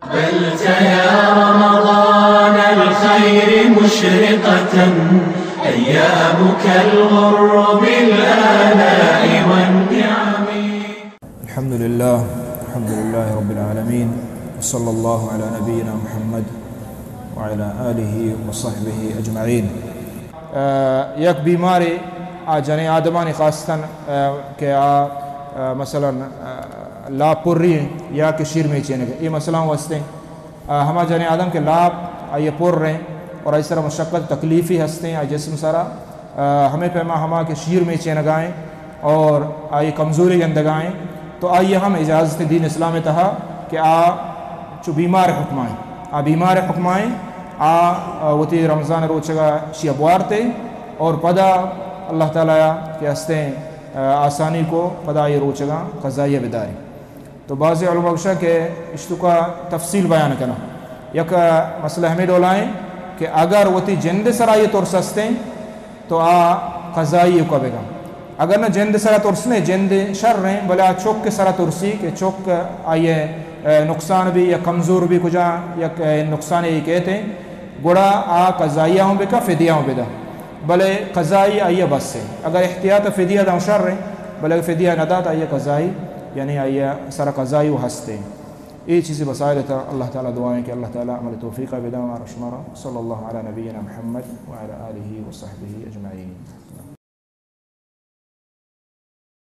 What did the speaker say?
أقبلت يا رمضان الخير مشرقة، أيامك الغر بالآلاء والنعم. الحمد لله، الحمد لله رب العالمين، وصلى الله على نبينا محمد وعلى آله وصحبه أجمعين. آ، یک بیمارے آ جنیں آدمانی خاصتاً، آ، کہ آ، آ، مثلاً، آ، لاپ پری ایں یا کہ شیر میچینگ ایں، اے مسئلہ ہوں ہستیں۔ آ، ہما جنیں آدم کہ لاپ آئی پر ایں اور آئی سرا مشقت تکلیفی ہستیں، آئی جسم سرا، آ، ہمیں پیما ہما کہ شیر میچینگا ایں اور آئی کمزوری گندگا ایں، تو آئی ہم اجازت دین اسلام تہا کہ آ چو بیمار حکمائیں، آ بیمار حکمائیں، آ، آ، وتی رمضان روچگا شیا بوارتے اور پدا اللہ تعالی کہ ہستیں، آ، آسانی کو پدا آئی روچگا قضائیہ بداری۔ تو بعضی علماء گوشاں کہ اشتوکا تفصیل بیان کناں۔ یک مسئلہ ہمیں ڈولائیں کہ اگر وتی جند سرا یہ ترس ہستیں تو آ قضائی کو بگا۔ اگر نہ جند سرا ترس نے، جند شر ہیں، بلے آ چک سرا ترسی کہ چک آئیے، اے، نقصان بھی یا کمزور بھی کجا یک، اے، نقصان یہ کہتے ہیں، گڑا آ قضائیہ ہوں بکا، فدیہ ہوں بدا۔ بلے قضائی آئیے بس ہے۔ اگر احتیاط فدیہ دا شر ہے، بلے فدیہ نہ دات آئیے قضائی، یعنی آئیے سرا قضائی و ہستے۔ اے چیزیں مسائل تھا۔ اللہ تعالی دعائیں کہ اللہ تعالی عمل توفیق بدا مارا شمارا۔ صلی اللہ علی نبینا محمد وعلی آلہ وصحبہ اجمعین۔